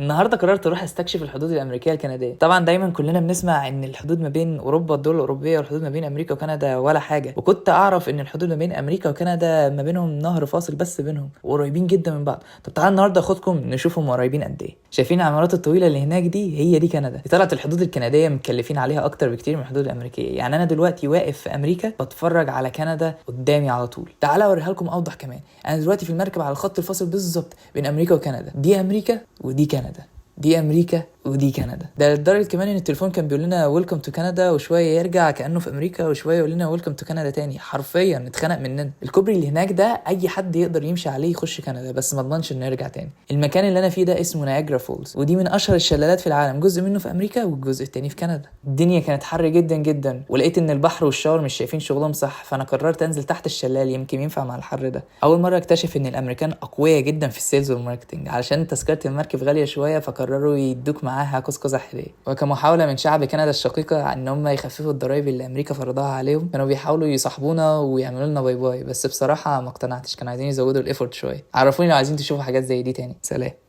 النهارده قررت اروح استكشف الحدود الامريكية الكنديه. طبعا دايما كلنا بنسمع ان الحدود ما بين اوروبا، الدول الاوروبيه، والحدود ما بين امريكا وكندا ولا حاجه، وكنت اعرف ان الحدود ما بين امريكا وكندا ما بينهم نهر فاصل بس بينهم، وقريبين جدا من بعض. طب تعالى النهارده اخدكم نشوفهم قريبين قد ايه. شايفين العمارات الطويلة اللي هناك دي؟ هي دي كندا. طلعت الحدود الكندية مكلفين عليها اكتر بكتير من الحدود الامريكيه. يعني انا دلوقتي واقف في امريكا بتفرج على كندا قدامي على طول. تعالى اوريها لكم اوضح كمان. انا دلوقتي في المركب على الخط الفاصل بالظبط بين امريكا وكندا. دي امريكا ودي كندا، دي امريكا ودي كندا. ده لدرجة كمان ان التليفون كان بيقول لنا welcome to Canada، وشوية يرجع كانه في امريكا، وشوية يقول لنا welcome to Canada تاني. حرفيا اتخنق مننا. الكوبري اللي هناك ده اي حد يقدر يمشي عليه يخش كندا، بس ما اضمنش انه يرجع تاني. المكان اللي انا فيه ده اسمه Niagara Falls، ودي من اشهر الشلالات في العالم. جزء منه في امريكا والجزء التاني في كندا. الدنيا كانت حر جدا جدا، ولقيت ان البحر وال shower مش شايفين شغلهم صح، فانا قررت انزل تحت الشلال يمكن ينفع مع الحر ده. اول مرة اكتشف ان الامريكان اقوياء جدا في ال sales وال marketing. علشان تذكره المركب غالية شوية فقرروا يدوك معاها قوس قزح هديه. وكمحاوله من شعب كندا الشقيقة ان هم يخففوا الضرايب اللي امريكا فرضها عليهم، كانوا بيحاولوا يصاحبونا ويعملوا لنا bye bye، بس بصراحة ما اقتنعتش. كانوا عايزين يزودوا ال effort شويه. عرفوني لو عايزين تشوفوا حاجات زي دي تاني. سلام.